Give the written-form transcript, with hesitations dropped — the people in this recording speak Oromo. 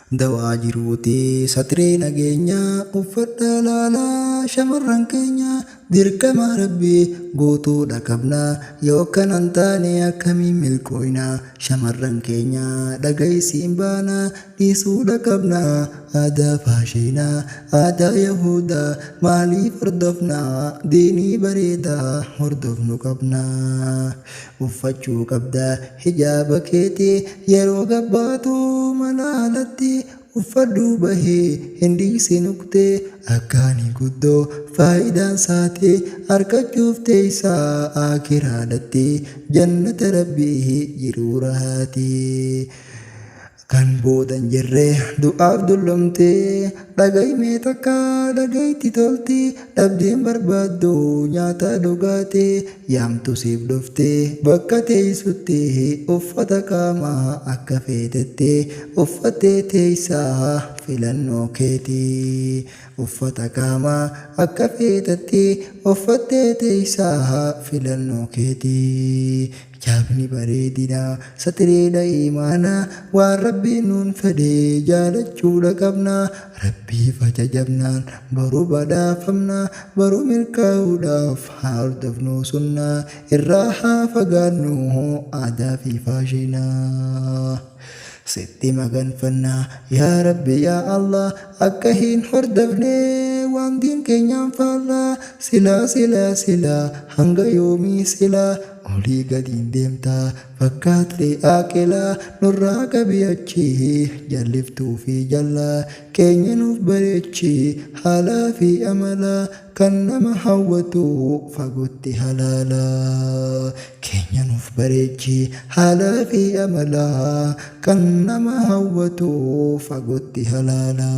Dawaa jiruuti satree nageenyaa uffadhaa laalaa shamarran keenya dirqama Rabbii guutuudha qabna yoo akkana hin taane akkamiin milkooyna shamarran keenya dhagayisiin baana dhiisuudha qabna aadaa faashiinaa aadaa yahuudaa maaliif hordofna diinii bareedaa hordofnu qabna uffachuu qabda hijaaba keeti yeroo gabbaatu mana alatti uffadhuu bahii hin dhiisin uktee akkaani guddoo faayidaan saati arkachuuf teeysaa aakiraadhatti jannata rabbii jiruu rahaati. Kan booda hin jirre du'aaf dullomte dhaga'i mee takka dhaga'itti tolti dhabdeen barbaaddu nyaata dhugaati yaamtu siif dhufti bakka teessutti uffata qaamaa akka feetetti uffattee teessa filannoo keeti uffata qaamaa akka feetetti uffattee teessa filannoo keeti. Hijaabni bareedina, satriidha iimaana, waan Rabbiin nuun fedhe jaalachuudha qabna, Rabbiif ajajamnaan boru badhaafamna, boru milkaa'uudhaaf haa hordofnu sunnaa, irraa haa fagaannu aadaa fi faashina. Sitti maganfanna yaa Rabbi yaa Allah akka hin hordofne waan diin keenyaan faallaa silaa silaa silaa hanga yoomii silaa olii gadiin deemta fakkaatte aaqilaa nurraa qabi achi jalliftuu fi jallaa keenya nuuf bareechi haalaa fi amalaa kan nama hawwatu fagootti halaala keenya nuuf bareechi haalaa fi amalaa kan nama hawwatu fagootti halaala.